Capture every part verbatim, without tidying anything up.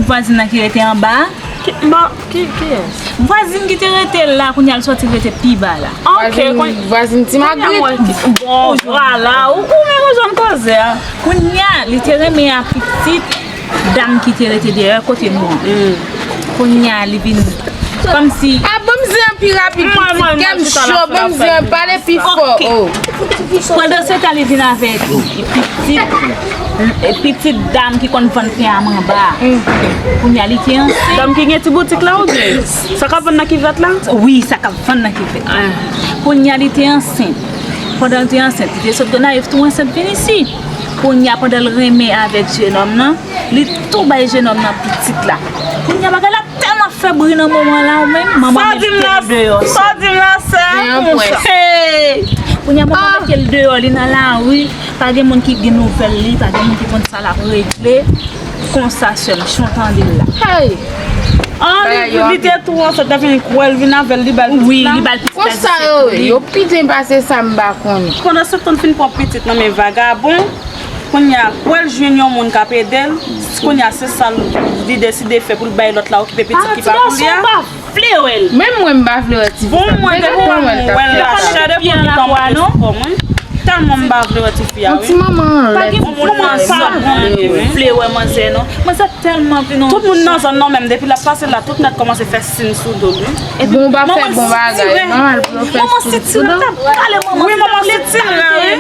Vwazin nan ki rete anba a. Ki, ba, ki, kiyès? Vwazin ki te rete la, kounye a l sòti rete pi ba la. Ok, vwazin, vwazin ti Magrit. Bon, vwala, ou, ou menm ou jwenn koze a. Kounye a, li te renmen a pitit dam ki te rete dèyè kote nou an. Kounye a, li vin kòmsi. Ah, ban m zen an pi rapid, pitit. Kè m cho, ban m zen an, pale pi fò. Ok. Oh. Pandansetan, li vin avèk pitit, pitit dam ki konn vann pen a manba. Kounye a, li te ansent. Dam ki gen ti boutik la oubyen? Sa k ap vann nan kivèt la? Wi, sa k ap vann nan kivèt la. Kounye a, li te ansent. Pandan l te ansent, li te sot Gonayiv tou ansent vin isi. Kounye a, pandan l renmen avèk jenòm nan, li tou bay jenòm nan pitit la. Kounye a, bagay la tèlman fè bri nan moman la, ou menm, manman mete l deyò. Sa w di m la, sè? Hey! Kounye a, manman mete l deyò, li nan lari, pa gen moun ki gen nouvèl li, pa gen moun ki konn sa l ap regle. Konsa, sè m, jan w tande l la. Hey! An, li, li te tou ansent, li vin kwè l, vin avè l, li ba l pitit la. Wi, li ba l pitit la. Konsa yo ye, yo piten pase sa m pa konnen. Pandansetan, l fin pran pitit nan men vagabon. Kounye a, kwè l jwenn yon moun k ap ede l. Kounye a, se sa l, li deside fè pou l bay lòt la okipe pitit ki pa pou li a. Ah, ti gason pa vle wè l. Menm mwen, m pa vle wè tifi sa. Bon, mwen, depi mwen wè l la, chè de poul ki tann mwen espò mwen. Tèlman m pa vle wè tifi a, wi. Yon ti manman anlè. Pa gen manman sa bon vle wè manzè, non. Manzè tèlman vin. Tout moun nan zòn nan menm, depi l ap pase la, tout nèt kòmanse fè siy sou do l, wi. Bon, w pa fè bon bagay, manman l pou yo fè siy sou do l. Wi, manman sitire, wi.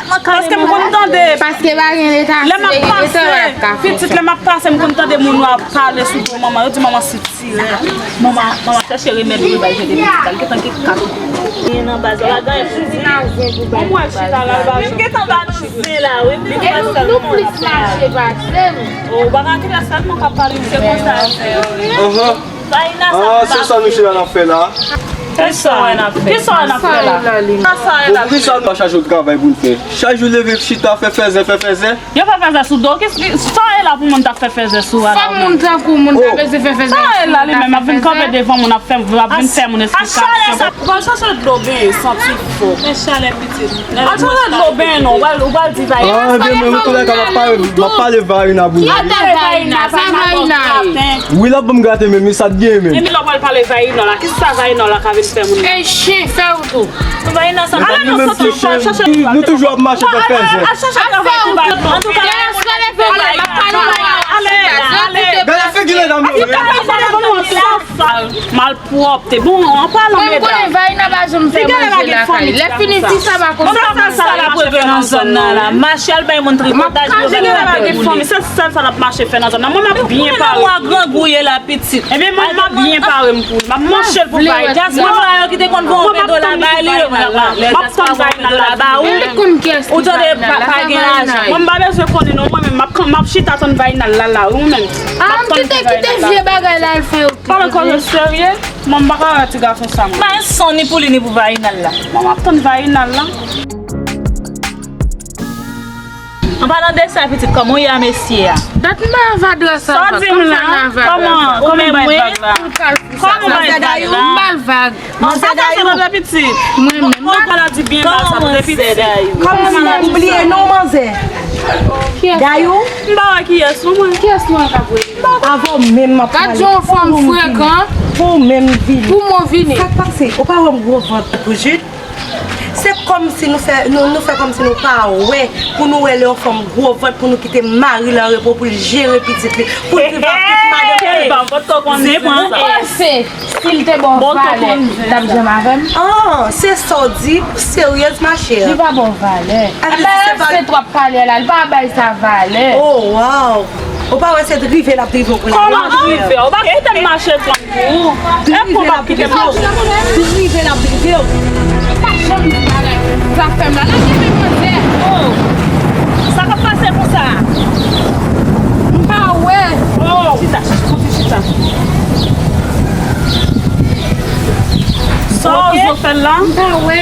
Paske m konn tande. Paske pa gen leta, si te gen leta, w ap ka fè sa. Pitit, lè m ap pase, m konn tande moun yo ap pale sou do manman. Yo di manman sitire. Manman, manman chèche remèd pou l bay jete pitit la. L gentan gen kat. Gen nan baz la, pa gen. Mwen wè l chita la, l ba. Li gentan ba nou zen la, wi. Li gentan ba nou zen la. Ou pa ka kite sèlman k ap pale, se konsa l fè. Vayina sa. Ah, se sa nou chita n ap fè la. Kisa w wè n ap fè? Kisa w wè n ap fè la? Kisa w wè n ap fè? Poukisa nou pa chache yon travay pou n fè? Chak jou leve chita fè fèzè, fè fèzè. Yo fè fèzè sou do w. Sa w ye la pou moun t ap fè fèzè sou a la? Fò moun tankou moun ta bezwen fè fèzè sou moun ta fè fèzè. Sa w ye la li menm ap vin kanpe devan moun ap fè, ap vin fè moun esplikasyon. Bon, chache dlo benyen, santi fò. Men chalè pitit. Al chache dlo benyen non, ou pral, ou pral di Vayina. Ah, ebyen, mwen, nan tou lè ka, m ap pale, m ap pale Vayina pou li. Ki eta Vayina? Sa Vayina ye? Wi, l ap ban m graten, men, men sa t gen, men. Epi lè w pral pale Vayina la, kisa Vayina la ka vin fè moun? Ey, chen, fè w tou. Vayina sa. Ale non, soti, chache. Nou toujou ap mache fè fèzè. Al chache travay pou Vayina. Antouka, gade figi medam yo. Malpwòpte. Bon, an palan medam. Mwen konnen Vayina pa janm fè manje lakay. Lè fini fi sa pa konn fè manje. Sa l ap regle nan zòn nan la. Mache al bay moun tripotaj pou Vayina. Se sèl sa l ap mache fè nan zòn nan. Mwen, m ap byen pare. Mwen grangouye la pitit. Ebyen, mwen, m ap byen pare m pou li. M ap manje l pou Vayina. Mwen, m ap tann Vayina la. M ap tann Vayina la. Ou tande, pa gen lajan. Mwen, m pa bezwen konnen non, mwen menm, m ap, m ap chita tann Vayina la la, wi, mwen menm. Ah, m kite, kite vye bagay la al fè yo. Pale koze serye. Mwen, m pa ka wè ti gason sa, mwen. Bay son ni pou li, ni pou Vayina la. Mwen, m ap tann Vayina la. An palan de sa, pitit, kòman w ye a mesye a? Dat m pa va dra sa. Sa w di m la? Kòman? Kòman w bay vag la? Kòman w bay vag la? M ba l vag. Manzè Dayou. Sa pase tande pitit? Mwen menm. Ou pale di byen mal sa tande pitit. Kòman manzè Dayou? Ou bliye non manzè? Kiyès? Dayou? M pa wè kiyès non mwen. Kiyès non an k ap rele? Avè w menm m ap pale. Gad jan yon fanm frekan. Pou w menm vini. Pou mwen vini. Sa k pase? Ou pa wè m gwo vant tou jit? Se kòmsi nou fè, nou, nou fè kòmsi nou pa wè, pou nou wè lè yon fanm gwo vant, pou nou kite mari l an repo, pou l jere pitit li, pou l viv ak tout madanm li. Ou panse si l te ba w valè, l t ap janm avè m? Ah, se sa w di, ou seryèz, ma chère? Li pa ba w valè. Sa vle di se pa. Sa se twòp kalè la, li pa bay sa valè. Oh, wow! Ou pa wè se drive l ap drive w pou la. Kòman drive? Ou pa kite m mache pran pou ou. E pou w p ap kite m mache. Drive l ap drive w. Pa janm di bagay. Zafè m la, lage men manzè. Oh. Sa k ap pase konsa? M pa wè. Oh. Chita, chita, chita. Sa w zo fè l la? M pa wè.